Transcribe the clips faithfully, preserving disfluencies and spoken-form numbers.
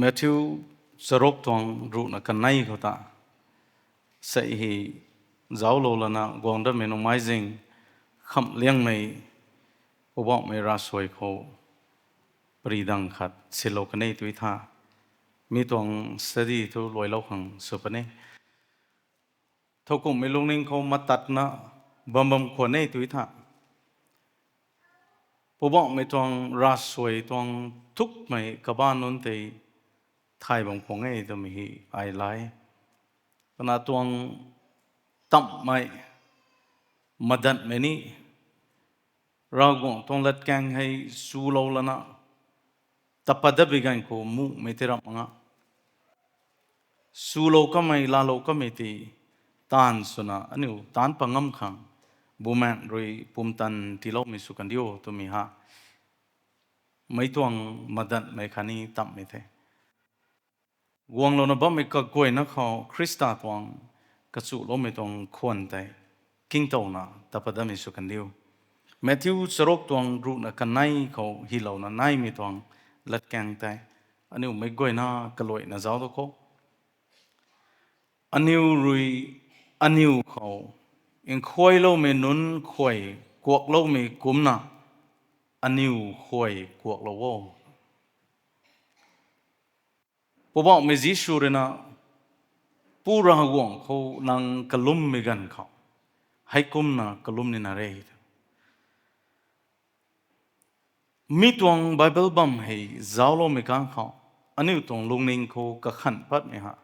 Matthew charuk tuang ruhna kanei khou ta, sei hei zauclou lana guang datmei nunc mei zing khamhliangmei Poubauhmei ravsuai khou pary dang khat silou kan e tw tha, mi tuang study thu luailou khang sw puni. Thowkumhmei lungning khou matatna bam bam khwan e tw tha, Poubauhmei tuang ravsuai tuang thukmei kabac nunc tei thay bam khwan e twmei hei ai lai. Kana tuang tamhmei, madatmei ni Ravguangc tuang latkaeng hei swlou lana, tapat dat bi ganv khou muhmei tei ramh nga, swlou kamei laalou kamei tei taanv swna aniu taanc pat ngam khang, Bumaengh rui pumtan tiiloumei sw kan diu twmei ha, mei tuang madatmei khatni tamhmei the. Guanglouna bammei kaguayna khou Khrista tuang kachuloumei tuang khwan tei kingtowna tapat datmei sw kan diu. Matthew charuk tuang ruhna kanei khou hylouna naimei tuang latkaeng tei aniu meic guayna kaluaina zauc da kho. Aniu rui aniu khou nkhuailoumei nunc khuay kuakloumei kumcna aniu khuay kuaklou o. Poubauhmei Jisu rui na, Pu Ravguangc khou nang kalummei ganv khou, heikumna kalum nina re. Mi tuang Bible bam hei zaucloumei kang khou, aniu tuang lungning khou kakhanh patmei ha,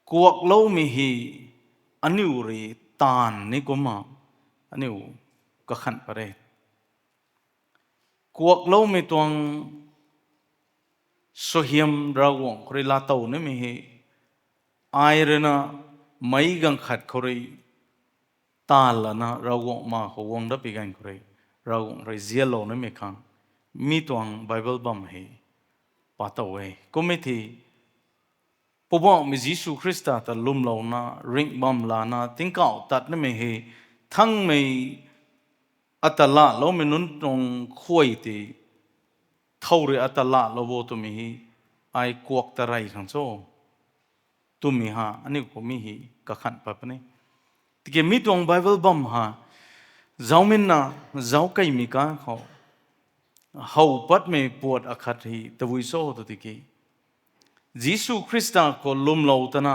kuakloumei hei aniu rui taanv ni kumna aniu kakhanh pat re. Kuakloumei tuang suaihiam Ravguangc khou rui laatow nimei hei, ai rui na meic ganv khat khou rui taanv lana Ravguangc ma khou guang dat bi ganv khou rui, Ravguangc rui zialou nimei khang, mi tuang Bible bam hei patow e. Kum e thei, Poubauhmei Jisu Khrista ta lwmlouna, ringh bam lana, tingkauh tat nimei hei, thangmei ata laaloumei nunc tuang khuay tei, thow rui ata laalou bo twmei hei, ai kuak ta rey khang cho, twmei ha, aniu khou mi hei kakhanh pat puni. Tiki mi tuang Bible bam ha, zaucminna, zauckeimei kang khou, how patmei puat akhat hei tabui cho tw tiki, Jisu Khrista khou lwmlou tana,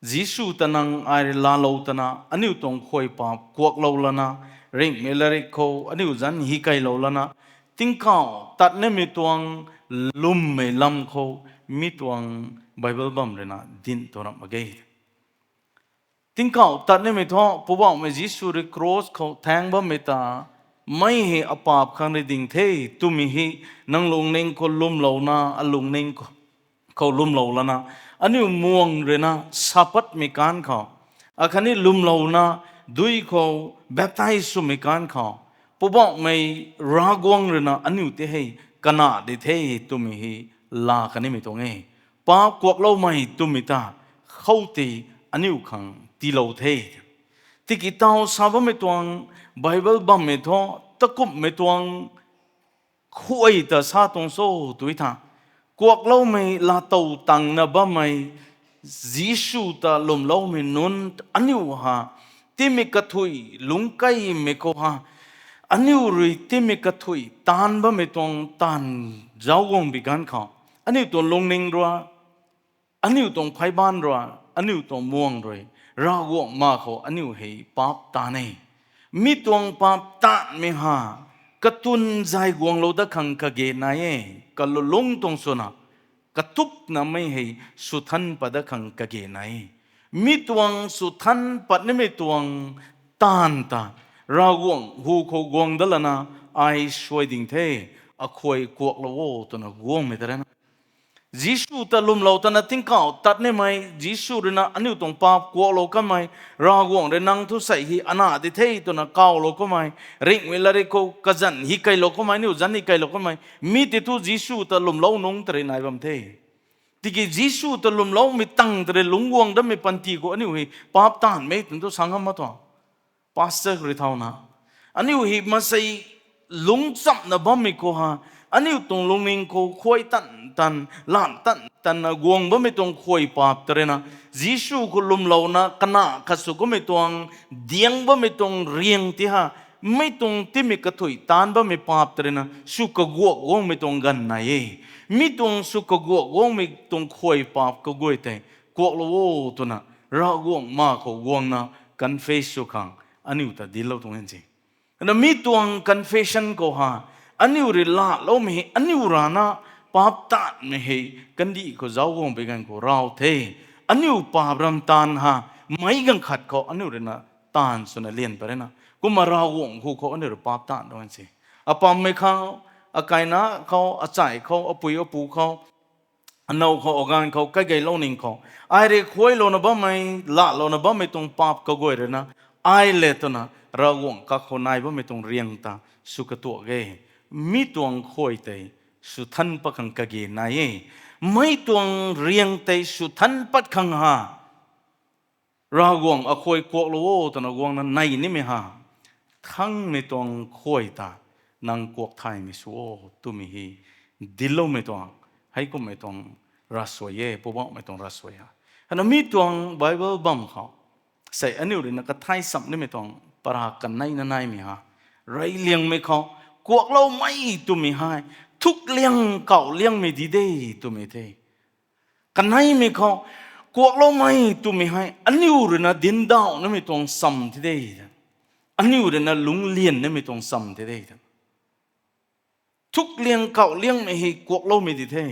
Jisu ta nang ai rui laalou tana, aniu tuang khuay paap kuaklou lana, ringhmei latrik khou aniu zanc hikailou lana, tingkauh tat nimei tuang lwmmei lam khou, mi tuang Bible bam rui na dinc tu ramh mak ge. Tingkauh tat nimei thu, Poubauhmei Jisu rui cross khou thaeng bammei ta, mei hei apaap khang rui ding the, twmei hei, nang lungning khou lwmlouna, alungning khou lwmlou lana, aniu muang rui na sapatmei kang khou, akhatni lwmlouna, dui khou baptize swmei kang khou, Poubauhmei Ravguangc rui na aniu tei hei kana di the twmei hei laa kanimei tuang e. Paap kuakloumei twmei ta, khoutei aniu khang tiilou the. Tiki taw sa bammei tuang, Bible bammei thu, takumhmei tuang, khuay ta sa tuang cho tw tha, kuakloumei laatow tangna bammei, Jisu ta lwmloumei nunc aniu ha, timei kathuic lungckeimei khou ha, aniu rui timei kathuic taanv bammei tuang taanv zauc guang bi ganv khou, aniu tuang lungning rui, aniu tuang pheybanc rui, aniu tuang muang rui, Ravguangc ma khou aniu hei paap taanv e. Mi tuang paap taanvmei ha, katun zay guanglou dat khang kage nai e, kalulungc tuang swna, katupnamei hei swthan pat dat khang kage nai e. Mi tuang swthan pat nimei tuang taanv ta, Ravguangc hu khou guang dat lana, ai suai ding the, akhuay kuaklou o twna guangmei ta rana. Jisu ta lwmlou tana tingkauh tat nimei, Jisu rui na aniu tuang paap kuaklou kamei, Ravguangc rui nang thu sei hei ana di the twna kawlou kamei, ringhmei latrik khou kazanc hikailou kamei, aniu zanc hikailou kamei, mi tei thu Jisu ta lwmlou nungc ta rui nai bam the. Tiki Jisu ta lwmloumei tang ta rui lungc guang datmei panty khou aniu hei paap taanvmei twna thu sa ngam mak tuang. Pastor rui thauna, aniu hei maansei lungc chamna bammei khou ha, aniu tuang lungning khou khuay tan tan, lan tan tanna guang bammei tuang khuay paap ta rui na, Jisu khou lwmlouna kana khat sw kummei tuang, diang bammei tuang riang ti ha, mi tuang timei kathui taanc bammei paap ta rui na sw kaguak guangmei tuang ganv nai e. Mi tuang sw kaguak guangmei tuang khuay paap kaguay tei kuaklou o twna, Ravguangc ma khou guangna confess sw khang aniu ta dinclou tuang e se. Na mi tuang confession khou ha, aniu rui laloumei hei aniu rana paap taanmei hei kandih khou zauc guang pei ganv khou raw the. Aniu paap ram taanv ha, meic ganv khat khou aniu rui na taanv swna lian pat rui na, kumna Ravguangc hu khou aniu rui paap taanv tuang e se. Apammei khou, akaina khou, achai khou, apui apu khou, anow khou, aganv khou, kaigeylou ning khou, ai rui khuaylouna bammei, lalouna bammei tuang paap kaguay rui na, ai le twna Ravguangc kakhou nai bammei tuang riang ta sw katuak e. Mi tuang khuay tei swthan pat khang kage nai e. Mi tuang riang tei swthan pat khang ha, Ravguangc akhuay kuaklou o twna guangna nei nimei ha, thangmei tuang khuay ta nang kuak thaymei sw o twmei hei dincloumei tuang, heikumhmei tuang ravsuai e, Poubauhmei tuang ravsuai ha. Hana mi tuang Bible bam khou, sei aniu rui na kathai cham nimei tuang para kanei na naimei ha, reyliangmei khou, kuakloumei twmei hei thukliang kauhliangmei di de twmei the. Kaneimei khou, kuakloumei twmei hei aniu rui na dincdauh namei tuang cham the de. Aniu rui na lungclian namei tuang cham the de. Thukliang kauhliangmei hei kuakloumei di the.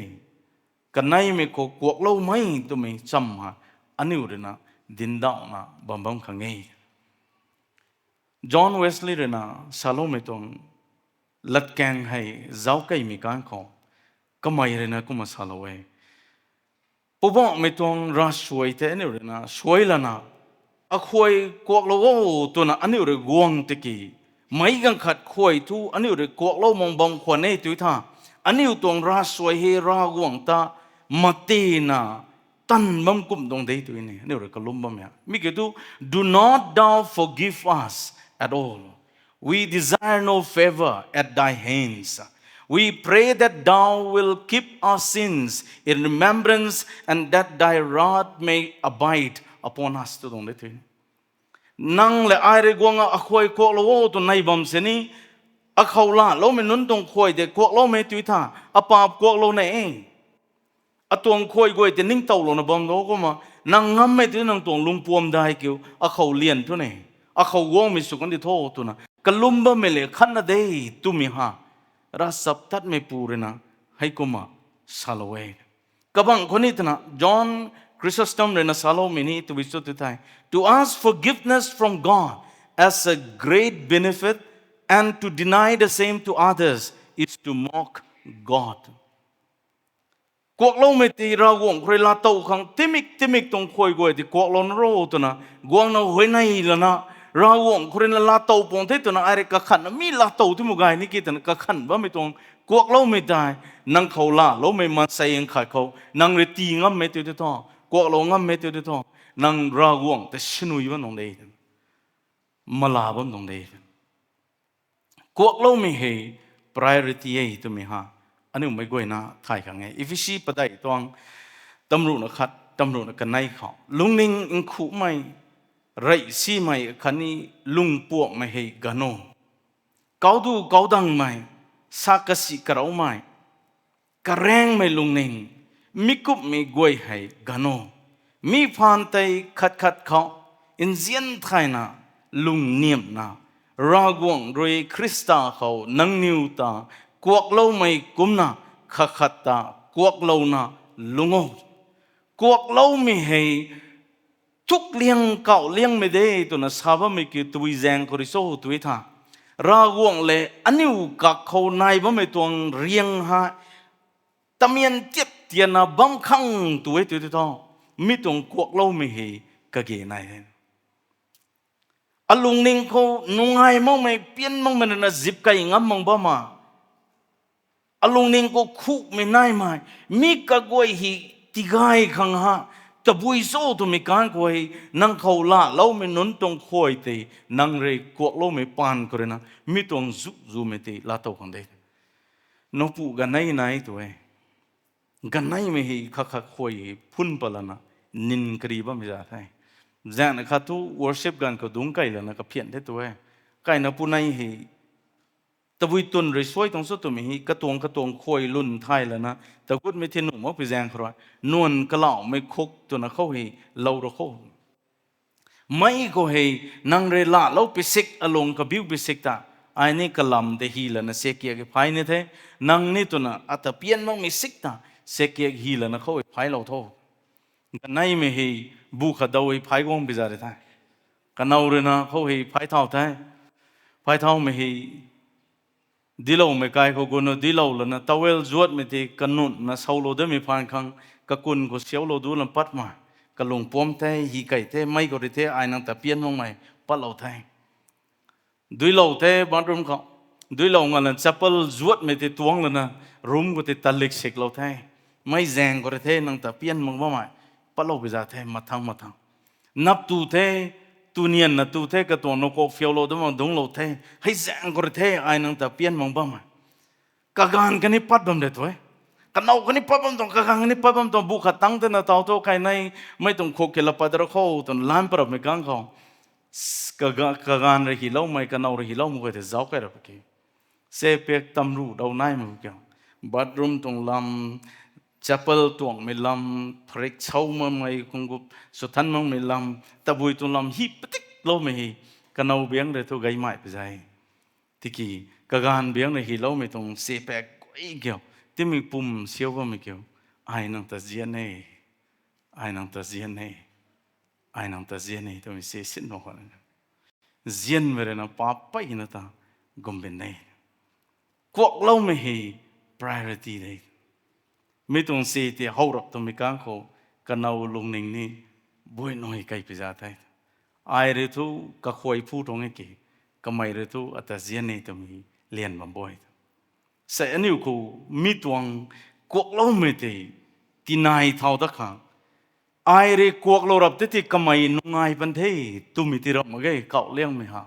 Kaneimei khou kuakloumei twmei cham ha, aniu rui na dincdauhna bam bam khang e. John Wesley rui na saloumei tuang latkaeng hei zauckeymei kan khou, kamei rui na kumna salou e. Poubauhmei tuang ravsuai tei aniu rui na suai lana, akhuay kuaklou o twna aniu rui guang tiki, meic ganv khat khuay thu aniu rui kuaklou mak bam khwan e tw tha, aniu tuang ravsuai hei Ravguangc ta matina tan bam kum tuang de tw ni aniu rui kalum bam e. Mi kiu thu, Do not thou forgive us at all. We desire no favor at thy hands. We pray that thou wilt keep our sins in remembrance and that thy wrath may abide upon us, tw tuang de tw. Nang le ai rui guang a akhuay kuaklou o tw nei bam sini, akhou laloumei nunc tuang khuay de kuakloumei tw tha, apaap kuaklou ne e. Atuang khuay guay tei ningtowlouna bam do kumna, nang ngammei tei nang tuang lungpuam dai kiu, akhou lian thu ne, akhou guangmei sw kan di tho twna kalum bammei le khatna de twmei ha, ravchaptatmeipu rui na heikumna salou e. Kabang khou ni twna John Chrysostom rui na saloumei ni tabui cho tw thei, To ask forgiveness from God as a great benefit and to deny the same to others is to mock God. Kuakloumei tei Ravguangc khou rui laatow khang, timik timik tuang khuay guay tei kuaklou na ro twna, guangna huayney lana, Ravguangc khou rui na laatow puang the twna, ai rui kakhanna mi laatow ti mu gay ni ki twna kakhan bammei tuang, kuakloumei tei, nang khou laaloumei maansei khat khou nang rui tii ngammei tei tei tho, kuaklou ngammei tei tei tho, nang Ravguangc ta sinui bam nung de, mala bam nung de. Kuakloumei hei priority e twmei ha, aniu meic guayna thay khang e. Ephesi padeih tuang, tamruhna khat, tamruhna kanei khou, lungning nkhuhmei, reysimei khatni lungpuamhmei hei gan o. Kaudu kaudangmei, sa kasi karoumei, karengmei lungning, mi kumhmei guay hei gan o. Mi phaan tei khat khat khou nzian thayna, lungniamna, Ravguangc rui Khrista khou nangniw ta kuakloumei kumcna, khat khat ta kuaklouna lung o. Kuakloumei hei thukliang kauhliangmei de twna sa bammei kiu tabui zaeng khou rui cho tw tha, Ravguangc le aniu kak khou nai bammei tuang riang hei tamian tiat tianna bam khang tu e tw tei tho, mi tuang kuakloumei hei kage nai e. Alungning khou nungai makmei, pian makmei na zip key ngam mak bam a, alungning khou khuhmei naimei, mi kaguay hei tigay khang ha, tabui cho twmei kan khou hei, nang khou laaloumei nunc tuang khuay tei, nang rui kuakloumei paan khou rui na, mi tuang zu zumei tei laatow khang de. Nowpu ganei nai tu e. Ganeimei hei kha kha khuay phun palana nin kari bammei za the. Zaengna khat thu worship ganv khou dungc kei lana kaphian the tu e. Kaina punei hei tabui twn rui suai tuang chu twmei hei katuang katuang khuay lwn thay lana tagutmei thi nuh makpui zaeng khou rui nuan kalauhmei khuk twna khou hei lou ra khou. Mei khou hei nang rui laalou pi sik alung kabiu pi sik ta, ai ni kalam tei hy lana sekiak hei phay ni the, nang ni twna ata pian makmei sik ta, sekiak hy lana khou hei phaylou tho. Ganeimei hei bu khat dau hei phay guang pi za ri the. Kanow ruina khou hei phay thau the. Phay thaumei hei diloumei kai khou guna dilou lana towel zuatmei tei kanunna soulou damei phaan khang kakun khou siaulou du lam patmei. Kalung puam the, hy kei the, mei khou ri the, ai nang ta pian makmei patlou the. Duilou the bathroom khou. Duilou nga lana chappal zuatmei tei tuang lana room khou tei talik siklou the. Mei zaeng khou ri the nang ta pian mak bammei patlou pi za the mathang mathang. Nap tu the, tunianna tu the, katuang nowkok phiaulou dam mak dungclou the. Hei zaeng khou ri the ai nang ta pian mak bammei. Kaganv kani pat bam de tu e. Kanow kani pat bam tuang, kaganv kani pat bam tuang, bu khat tang tena tau thu kainei, mei tuang khuk kila pat ra khou twna lam parapmei kang khou. Kaga-, kaganv rui hyloumei, kanow rui hyloumei guay tei zauc kai ra paki. Se pak tamruh dau naimei kiu. Bathroom tuang lam, chappal tuangmei lam, pharik sau makmei, khungup swthan makmei lam, tabui tuang lam hy patikloumei hei, kanow biangc rui thu gaymei pi zai. Tiki, kaganv biangc rui hyloumei tuang se pak guay kiu, timei pum siau bammei kiu, ai nang ta zian e, ai nang ta zian e, ai nang ta zian e twmei se sin mak khwan. Zianmei rui na paap peyna ta gumbin e. Kuakloumei hei priority de. Mi tuang se tei how rap twmei kang khou kanow lungning ni bui nui kei pi za the. Ai rui thu kakhuay phu tuang e ki, kamei rui thu ata zian e twmei lian bam bui. Sei aniu khou mi tuang kuakloumei tei tinai thau dat khang. Ai rui kuaklou rap tei ti kamei nungai pan the twmei ti rap mak ge kauh liangmei ha.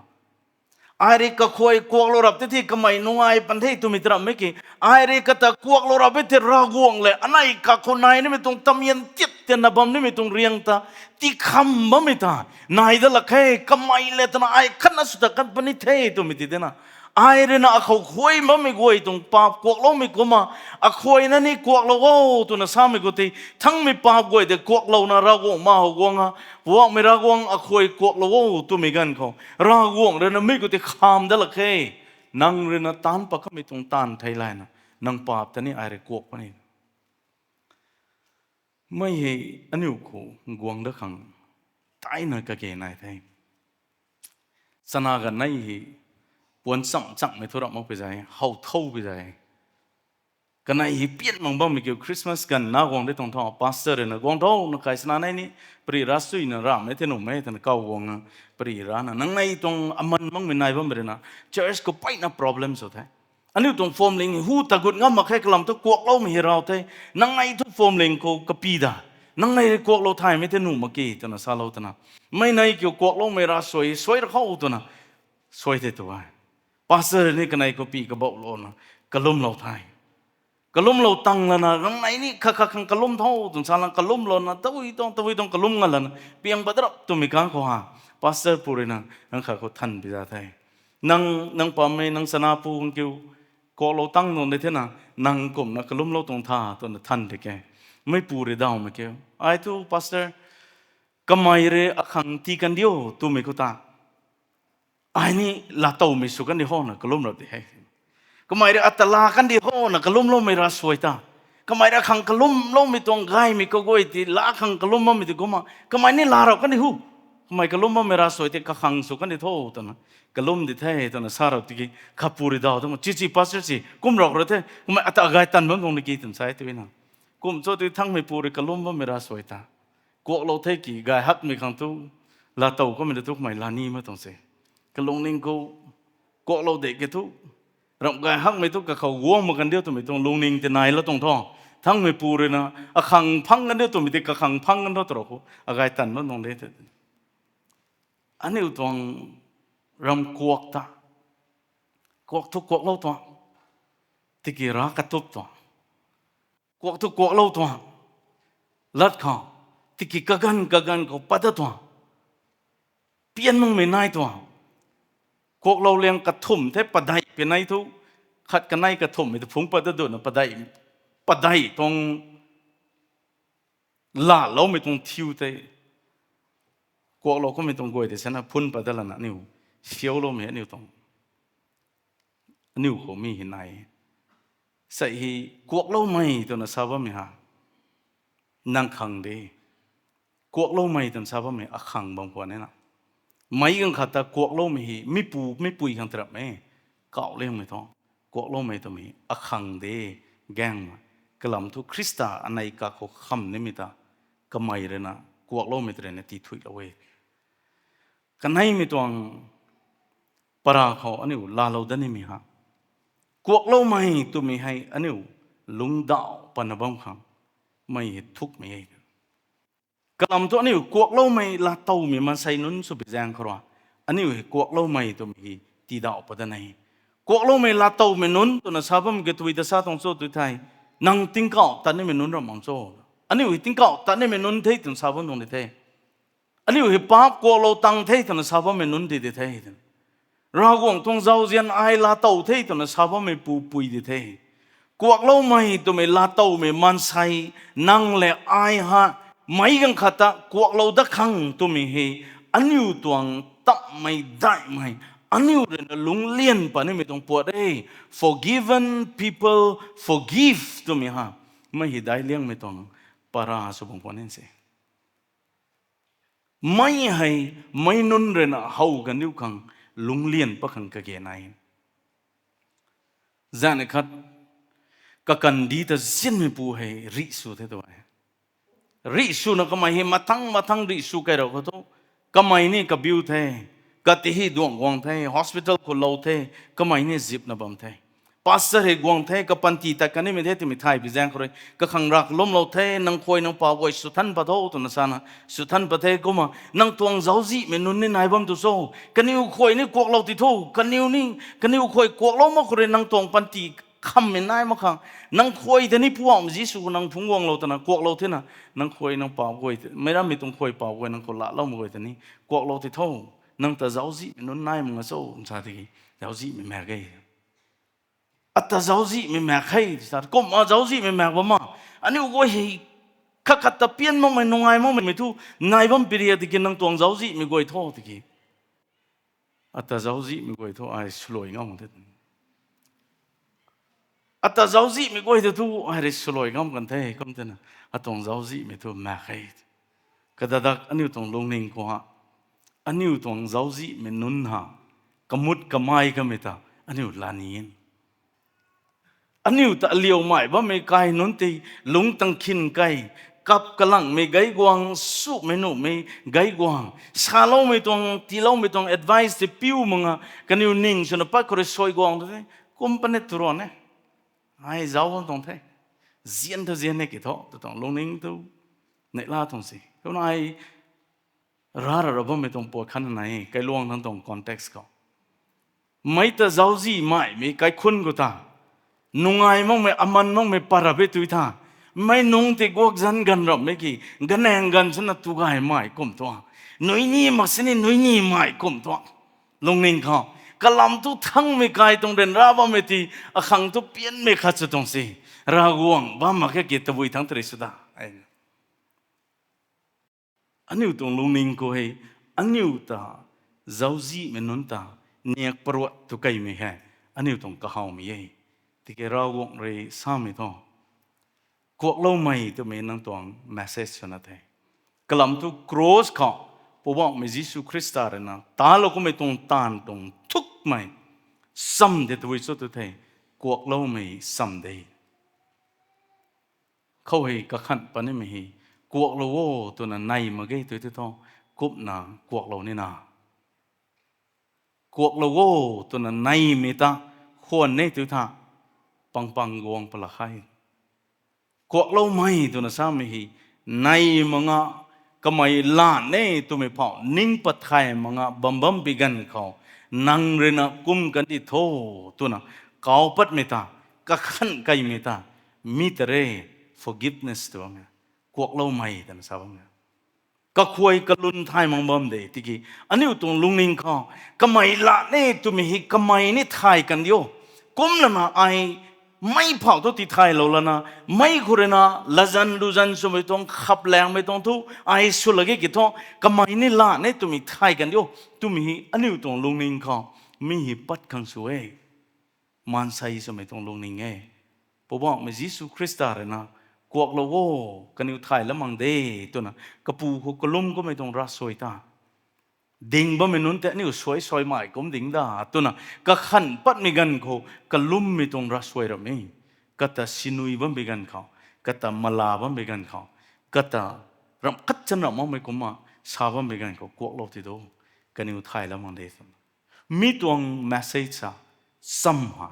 Ai rui kakhuay kuaklou rap tei ti kamei nungai pan the twmei ti rap mak ki. Ai rui kata kuaklou rap e tei Ravguangc le anei kakhou nai nimei tuang tamian tip tianna bam nimei tuang riang ta, tikham bammei ta, nai dat lak khe, kamei le twna ai khatna sw ta kan puni the twmei ti dena. Ai rui na akhou khuay bammei guay tuang paap kuakloumei kumna, akhuayna ni kuaklou o twna samei khou tei, thangmei paap guay tei kuaklouna Ravguangc ma how guang a, puakmei Ravguangc akhuay kuaklou o twmei ganv khou, Ravguangc rui na mi khou tei kham dat lak khe, nang rui na taanc pat kamei tuang taanv thei layna, nang paap ta ni ai rui kuak puni. Mei hei aniu khou guang dat khang, taina kage nai the. Chana ganei hei, puan cham changmei thu rap mak pi zai, how thou pi zai. Kanei hei pian mak bammei kiu Christmas ganv na guang de tuang tho, pastor rui na guang tho, na kai sana nei ni, pari ra suina ramei the nuhmei, twna kau guang na, pari ra na, nang nei tuang aman makmei nai bammei rui na, church khou peyna problem sw the. Aniu tuang phwamling hu tagut ngam mak khe kalam thu kuakloumei hei rau the, nang nei thu phwamling khou kapi da, nang nei rui kuaklou thaymei the nuh mak ki, twna salou twna. Mei nei kiu kuakloumei ravsuai, suai ra khou twna, suai the tu e. Pastor ni kanei khou pi kabauhlouna, kalumlou the. Kalumlou tang lana, nang nei ni kha kha khang kalum tho, twna sa lang kalumlouna, tabui tuang, tabui tuang kalum nga lana, piang pat rap twmei kang khou ha. Pastor pu rui na, nang kha khou than pi za the. Nang, nang pammei, nang chana pu khang kiu, kuaklou tang tuang de thena, nang kumna kalumlou tuang tha, twna than de ke. Meipu rui dawmei kiu. Ai thu, pastor, kamei rui akhang tii kan diu, twmei khou ta. Ai ni laatowmei sw kan di hona kalum rap di he. Kamei rui ata laa kan di hona kalumloumei ravsuai ta. Kamei rui akhang kalumloumei tuang gaymei kaguay ti laa khang kalum bammei ti kumna. Kamei ni laa rap kan di hu. Kamei kalum bammei ravsuai tei kakhang sw kan di tho twna. Kalum di the twna sa rap tiki khapu rui daw twna. Chi chi pastor si kum rap ra the. Kamei ata gay tan bam tuang di ki twna sa e twna. Kum cho tei thangmeipu rui kalum bammei ravsuai ta. Kuaklou the ki gay hakmei khang thu, laatow kamei na thu kamei laa ni mak tuang se. Kalungning khou, kuaklou de ki thu, ramh gay hakmei thu kakhou guang mak kan diu twmei tuang lungning tei nai la tuang tho. Thangmeipu rui na, akhang phang kan diu twmei tei kakhang phang kan tho tw rau khou, agay tan bam tuang de the. Aniu tuang ram kuak ta. Kuak thu kuaklou tuang. Tiki rav katup tuang, kuak thu kuaklou tuang, lat khou, tiki kaganv kaganv khou pat dat tuang, pian makmei nai tuang. Kuaklou liang kathumh the, padeih pi nai thu, khat kanei kathumhmei tu phungc pat dat duna padeih, padeih tuang laloumei tuang thiu tei, kuaklou kummei tuang guay tei sana phun pat dat lana aniu siauloumei aniu tuang, aniu khou mi hei nai. Sei hei kuakloumei twna sa bammei ha, nang khang de. Kuakloumei twna sa bammei akhang bam khwan e na. Meic ganv khat ta kuakloumei hei mipu meipui khang tarap e. Kauh liangmei thu, kuakloumei twmei akhang de, gaengmei. Kalam thu Khrista anei kakhou kham nimei ta, kamei ruina, kuakloumei ta ruina tii thuilou e. Kaneimei tuang para khou aniu laalou dat nimei ha, kuakloumei twmei hei aniu lungcdauh pana bam khang, mei hei thukmei e. Kalam thu aniu kuakloumei laatowmei maansei nunc sw pi zaeng khou rui, aniu hei kuakloumei twmei hei tiidauh pat dat e. Kuakloumei laatowmei nunc twna sa bam ke tui ta sa tuang cho tw thei, nang tingkauh tat nimei nunc ram mang cho. Aniu hei tingkauh tat nimei nunc the twna sa bam tuang di the. Aniu hei paap kuaklou tang the twna sa bammei nunc di di the. Ravguangc tuang zauzian ai laatow the twna sa bammei pupui di the. Kuakloumei twmei laatowmei maansei, nang le ai ha, meic ganv khat ta kuaklou dat khang twmei hei, aniu tuang tammei daihmei, aniu ruina lungclian pat nimei tuang puat e. Forgiven people forgive twmei ha, mei hei daic liangmei tuang para sw bam khwan e se. Mei hei, mei nunc ruina how kaniw khang lungclian pat khang kage nai. Zaeng khat, kakandih ta zianmeipu hei rih sw the tu e. Rih swna kamei hei mathang mathang rih sw kai rau khou thu, kamei ni kabiu the, kati hei duang guang the, hospital khou lou the, kamei ni zipna bam the. Pastor hei guang the, kapanty tat kanimei the twmei thay pi zaeng khou rui, kakhang rak lumlou the, nang khuay nang pau guay swthan pat tho twna sana, swthan pat the kumna, nang tuang zauczihmei nunc ni nai bam tu cho, kaniw khuay ni kuaklou ti tho, kaniw ni, kaniw khuay kuaklou mak khou rui nang tuang panty khammei nai mak khang, nang khuay ta ni Poubauhmei Jisu khou nang phungc guanglou twna kuaklou thena, nang khuay nang pau guay, meic rammei tuang khuay pau guay nang khou laalou mak guay ta ni, kuaklou ti tho, nang ta zauczihmei nunc nai mak nga cho, nsa tiki, zauczihmei maek e. Ata zauczihmei maek khe, sa, kumna zauczihmei maek bam ma. Aniu guay hei, khat khat ta pian makmei, nungai makmei thu, nai bam piri tiki nang tuang zauczihmei guay tho tiki. Ata zauczihmei guay thu ai swluai ngam kan the. Ata zauczihmei guay ta thu ai rui swluai ngam kan the, kum twna. Atuang zauczihmei thu maek khe. Kadadak aniu tuang lungning khou ha, aniu tuang zauczihmei nunc ha, kamut kamei kamei ta, aniu lani in. Aniu ta aliumei bammei kai nunc tei, lungc tang khin kai, kap kalangmei gay guang, sumei nuhmei gay guang, saloumei tuang, tiiloumei tuang advice tei piu mak nga, kaniw ning swna pat khou rui suai guang tu the, kum panet tu ran e. Ai zauc bam tuang the. Zian thu zian e ki thu, tu tuang lungning tu. Neihla tuang si. Kumna ai ra ra ra bammei tuang puat khatna nai, kailuang thangc tuang context khou. Meic ta zauczihmeimei kaikhunc khou ta, nungai makmei, aman makmei pat rap e tui tha. Meic nungc tei guak zanc ganv rapmei ki, ganaeng ganv swna tu gaymei kum tuang. Nui ni mak sini nui nimei kum tuang. Lungning khou. Kalam thu thangmei kai tuang ryanra bammei ti, akhang thu pianmei khat sw tuang si. Ravguangc bam mak khe ki tabui thangc tari sw da. Aniu tuang lungning khou hei, aniu ta zauczihmei nunc ta, niak paruat tu keymei hei, aniu tuang kahawmei e. Tiki Ravguangc rui samei thu, kuakloumei twmei nang tuang message swna the. Kalam thu cross khou, Poubauhmei Jisu Khrista rui na talou kummei tuang taanv tuang thukmei, sam de tabui cho tu the, kuakloumei sam de. Khou hei kakhan patnimei hei, kuaklou o twna nei mak ge tu tei thu, kumna kuaklou nina. Kuaklou o twna neimei ta, khwan e tu tha, pang pang guang pala khe. Kuakloumei twna samei hei, nei mak nga, kamei lan e twmei phou ning pat thay mak nga bam bam pi ganv khou, nang rui na kum kan di tho, twna kau patmei ta, kakhan kaimei ta, mi ta re, forgiveness tw bam e, kuakloumei twna sa bam e. Kakhuay kalun thay mak bam de tiki, aniu tuang lungning khou, kamei la ne twmei hei kamei ni thay kan dio. Kumlana ai mei phau thu tithaylou lana, mei khou rui na, lazan luzan swmei tuang khaplaengmei tuang thu, ai sw lage ki thu, kamei ni la ne twmei thay kan dio. Twmei hei aniu tuang lungning khou, mi hei pat khang sw e. Maansei swmei tuang lungning e. Poubauhmei Jisu Khrista rui na, kuaklou o, kaniw thay lam mak de, twna, kapu khou kalum kummei tuang ravsuai ta. Ding bammei nunc tei aniu suai suai mei kum ding da, twna, kakhan patmei ganv khou, kalummei tuang ravsuai ram e. Kata sinui bammei ganv khou, kata mala bammei ganv khou, kata ramh khat chan ramh makmei kumna, sa bammei ganv khou, kuaklou ti do, kaniw thay lam mak de, twna. Mi tuang message sa, sam ha,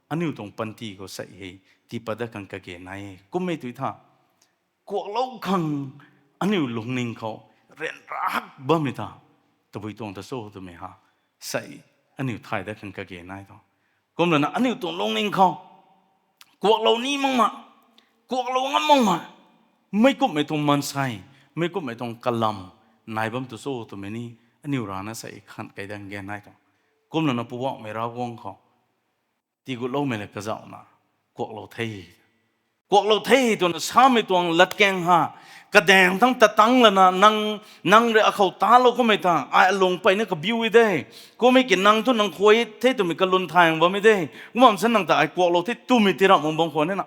aniu tuang panty khou sei hei, tiipat dat khang kage nai e. Kummei tui tha, kuaklou khang aniu lungning khou, ryanra hak bammei ta, tabui tuang ta cho twmei ha, sei, aniu thay dat khang kage nai tho. Kumlana aniu tuang lungning khou, kuaklou ni makna, kuaklou ngam makna, meic kumhmei tuang maansei, meic kumhmei tuang kalam, nai bam tu cho twmei ni, aniu rana sei khan kai dang gen nai tho. Kumlana Poubauhmei Ravguangc khou, tigutloumei le kazauhna, kuaklou the. Kuaklou the twna samei tuang latkaeng ha, kadaeng thangc tatang lana nang, nang rui akhou talou kummei ta, ai alung peyna kabiu e de. Kummei ki nang thu nang khuay the twmei kalun thay bam e de. Kumna sa nang ta ai kuaklou the twmei ti ramh mak bam khwan e na.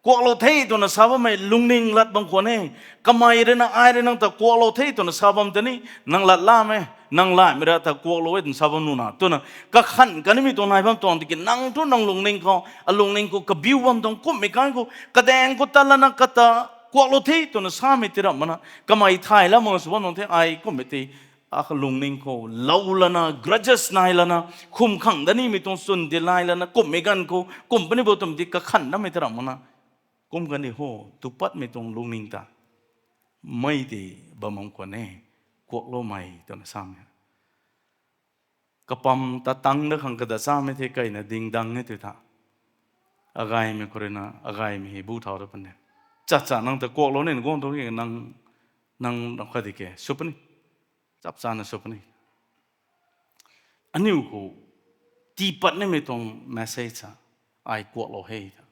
Kuaklou the twna sa bammei lungning lat bam khwan e. Kamei rui na ai rui nang ta kuaklou the twna sa bam tei ni, nang lat lam e, nang laimei ra ta kuaklou e twna sa bam nuna. Twna, kakhan kanimei tuang nai bam tuang tiki nang thu nang lungning khou, alungning khou kabiu bam tuang kumhmei kan khou, kadaeng khou tat lana kata, kuaklou the twna samei ti ramh makna, kamei thay lam mak sw bam tuang the ai kumhmei tei, a lungning khou lou lana, grudges nai lana, khum khang dat nimei tuang chwn ti lai lana, kumhmei ganv khou, kum puni bo twmei ti kakhan datmei ta ramh makna. Kum kani ho, tu patmei tuang lungning ta. Mei ti bam bam khwan e, kuakloumei twna samei. Kapam tatang dat khang kada samei the kaina dingdang e tw tha. Agaymei khou rui na, agaymei hei bu thau da pan e. Chacha nang ta kuaklou ni guang tu ki nang, nang khat di ke, sw puni. Chap chana sw puni. Aniu khou, tiipat nimei tuang message sa, ai kuaklou he ta.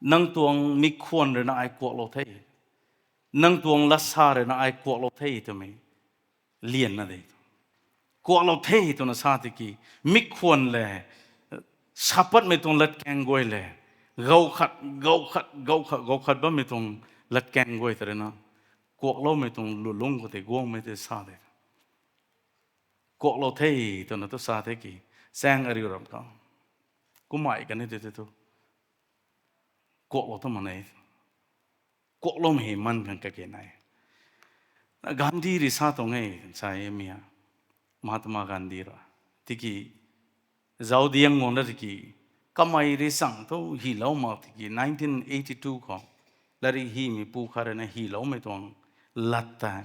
Nang tuang mikkhwan rui na ai kuaklou the. Nang tuang latsa rui na ai kuaklou the twmei. Lianna de. Kuaklou the twna sa tiki, mikkhwan le, sapatmei tuang latkaeng guay le, gau khat, gau khat, gau khat, gau khat bammei tuang latkaeng guay ta rui na, kuakloumei tuang lulung khou tei guangmei tei sa de. Kuaklou the twna tu sa the ki, chaeng ariu ram khou. Kumhmei kani tei tei tu. Kuaklou ta mak e. Kuakloumei hei man khang kage nai. Gandhi rui sa tuang e, sa e mi a. Mahatma Gandhi ra. Tiki, zaudiang guang da tiki, kamei rui chang thu hylou mak tiki, nineteen eighty-two khou, latrik hymeipu khat rui na hyloumei tuang lat ta,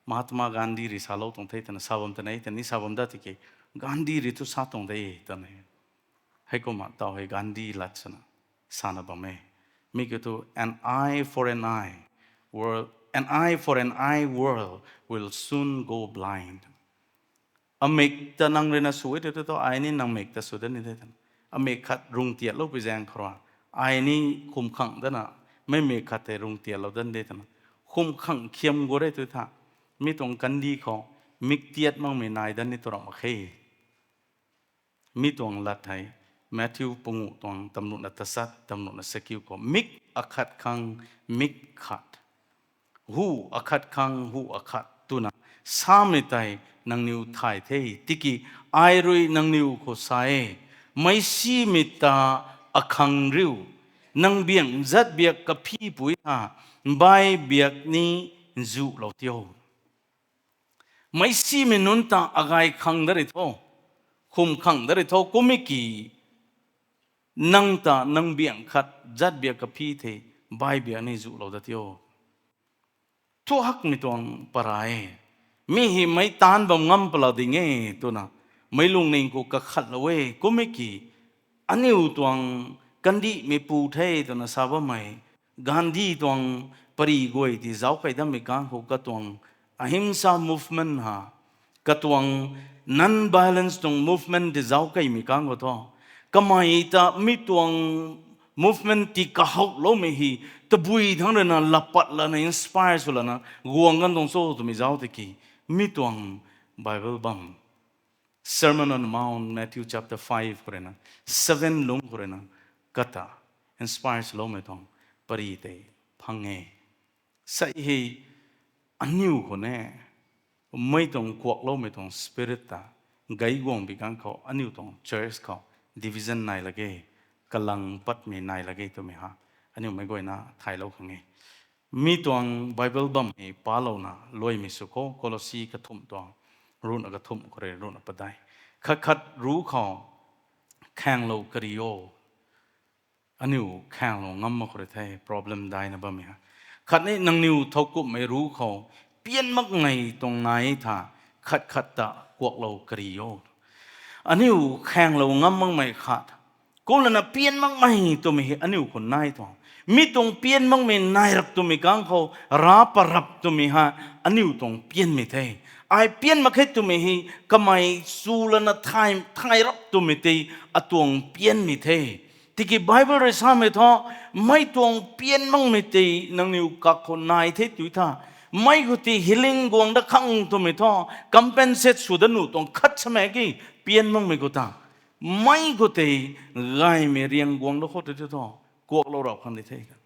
Mahatma Gandhi rui salou tuang the twna sa bam ta e, tei ni sa bam da tiki, Gandhi rui thu sa tuang de, twna. Heikumna taw hei Gandhi lat swna, sana bam e. Mi kiu thu, an eye for an eye, world, an eye for an eye, world will soon go blind. Amik ta nang rui na sw e tei thu, ai ni nang mik ta sw dat ni the twna. Amik khat rung tiatloupui zaeng khou rui, ai ni khum khang dana, mei mik khat tei rung tiatlou dat de twna. Khum khang khiam gu re tw tha. Mi tuang kandih khou, mik tiat makmei nai dat ni tu ramh mak khe. Mi tuang lat hei, Matthew panguh tuang tamnuhna tasat, tamnuhna sakiu khou, mik akhat khang, mik khat. Hu akhat khang, hu akhat twna, samei tei nangniw thay the, tiki ai rui nangniw khou sa e, meicsimei ta akhang riu, nang biang zat biak kaphipui tha, bai biak ni nzuhlou tio. Meicsimei nunc ta agay khang dat ri tho, khum khang dat ri tho, kummei ki, nang ta nang biang khat zat biak kaphi the, bai biak ni zuhlou dat tio. Thu hakmei tuang para e. Mi hei meic taanc bam ngam palou ding e twna, meic lungning khou kakhatlou e, kummei ki, aniu tuang kandihmeipu the twna sa bammei Gandhi tuang pari guay ti zauc kei dammei kang khou katuang ahimsa movement ha, katuang non-violence tuang movement ti zauc keimei kang khou thu, kamei ta mi tuang movement ti kahouloumei hei tabui thangc ruina lapat lana inspire sw lana guang kan tuang cho twmei zauc tiki, mi tuang Bible bam Sermon on the Mount, Matthew chapter five khou ruina, seven lungc khou ruina, kata inspire swloumei tuang pari tei phang e. Sei hei aniu khou ne, mei tuang kuakloumei tuang spirit ta gay guang bi kang khou aniu tuang church khou division nai lak ge, kalang patmei nai lak ge twmei ha, aniu meic guayna thaylou khang e. Mi tuang Bible bam hei palouna luaimei sw kho, Colossi kathumh tuang, ruhna kathumh khou rui ruhna padeih. Khat khat ruc khou khaenglou kari o. Aniu khaenglou ngam mak khou rui the, problem daina bammei ha. Khatni nangniw thowkumhmei ruc khou pian makmei tuang nai tha, khat khat ta kuaklou kari o. Aniu khaenglou ngam makmei khat, kumlana pian makmei twmei hei aniu khou nai tuang. Mi tuang pian makmei nai rap twmei kang khou ra parap twmei ha, aniu tuang pianmei the. Ai pian mak khe twmei hei kamei chu lana thay, thay rap twmei tei atuang pianmei the. Tiki Bible rui samei thu, mei tuang pian makmei tei nangniw kak khou nai the tui tha, mei khou tei healing guang dat khang twmei thu, compensate sw dat nuh tuang khat samei ki, pian makmei khou ta, mei khou tei gaymei riang guang dat khou tei thu, kuaklou rau khang di the.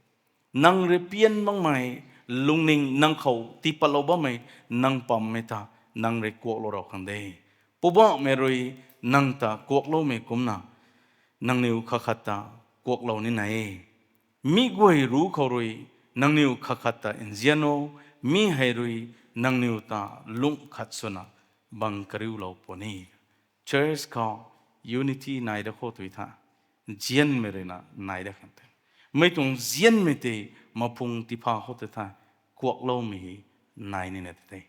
Nang rui pian makmei lungning nang khou tiipatlou bammei nang pammei ta, nang rui kuaklou rau khang de. Poubauhmei rui nang ta kuakloumei kumna, nangniw khat khat ta kuaklou ni nai e. Mi guay ruc khou rui nangniw khat khat ta nzian o, mi hei rui nangniw ta lungh khat swna bang kariulou puni. Church khou unity nai dat khou tui tha, nzianmei ruina nai dat khang the. Mei tuang nzianmei tei maphung tipha khou tei tha, kuakloumei hei nai nina tei the.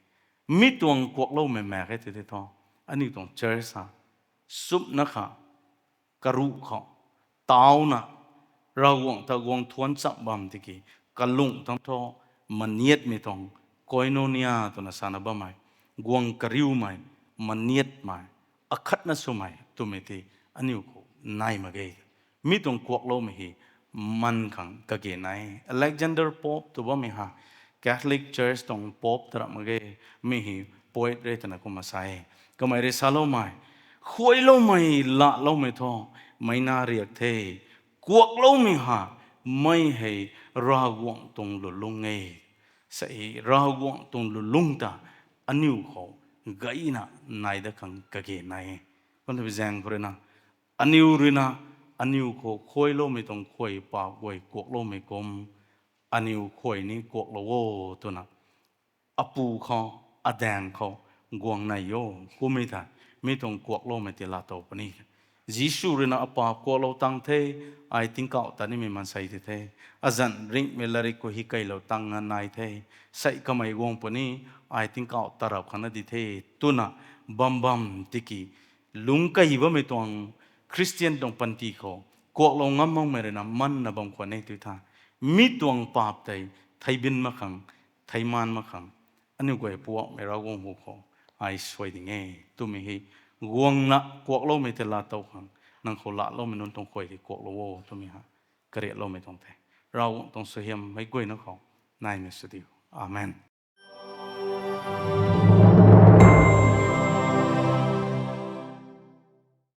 Mi tuang kuakloumei mak khe tei tei thu, aniu tuang church ha, sumna kha, karuh khou, tauna, Ravguangc ta guang thuanc cham bam tiki, kalung thangc thu, maniatmei tuang, koinonia twna sana bammei, guang kariumei, maniatmei, akhatna swmei twmei tei aniu khou nai mak ge. Mi tuang kuakloumei hei man khang kage nai. Alexander Pope tw bammei ha, Catholic Church tuang Pope ta ram mak ge, mi hei poet rui twna kumna sa e. Kamei rui saloumei, khuailoumei, lahloumei thu, meic na riak the, kuakloumei ha, mei hei Ravguangc tuang lulung e. Sei Ravguangc tuang lulung ta, aniu khou gayna nai dat khang kage nai. Kumna zaeng khou ruina, aniu ruina, aniu khou khuailoumei tuang khuay pa guay kuakloumei kum, aniu khuay ni kuaklou o twna, apu khou, adaeng khou, guang nai o, kummei tha, mi tuang kuakloumei tei laa tow puni. Jisu ruina apa kuaklou tang the, ai tingkauh ta nimei maansei di the. Azanc ringhmei larik khou hei keylou tang na nai the. Sei kamei guang puni, ai tingkauh tarap khang na di the. Twna bam bam tiki, lungc key bammei tuang Christian tuang panty khou, kuaklou ngam makmei ruina manna bam khwan e tui tha. Mi tuang paap tei, theibin mak khang, theiman mak khang, aniu guay puakmei Ravguangc hu khou, ai suai ding e, twmei hei, guangna kuakloumei tei laa tow khang, nang khou lahloumei nunc tuang khuay tei kuaklou o, twmei ha, kariatloumei tuang the. Ravguangc tuang suaihiam meic guayna khou, naimei sw diu. Amen.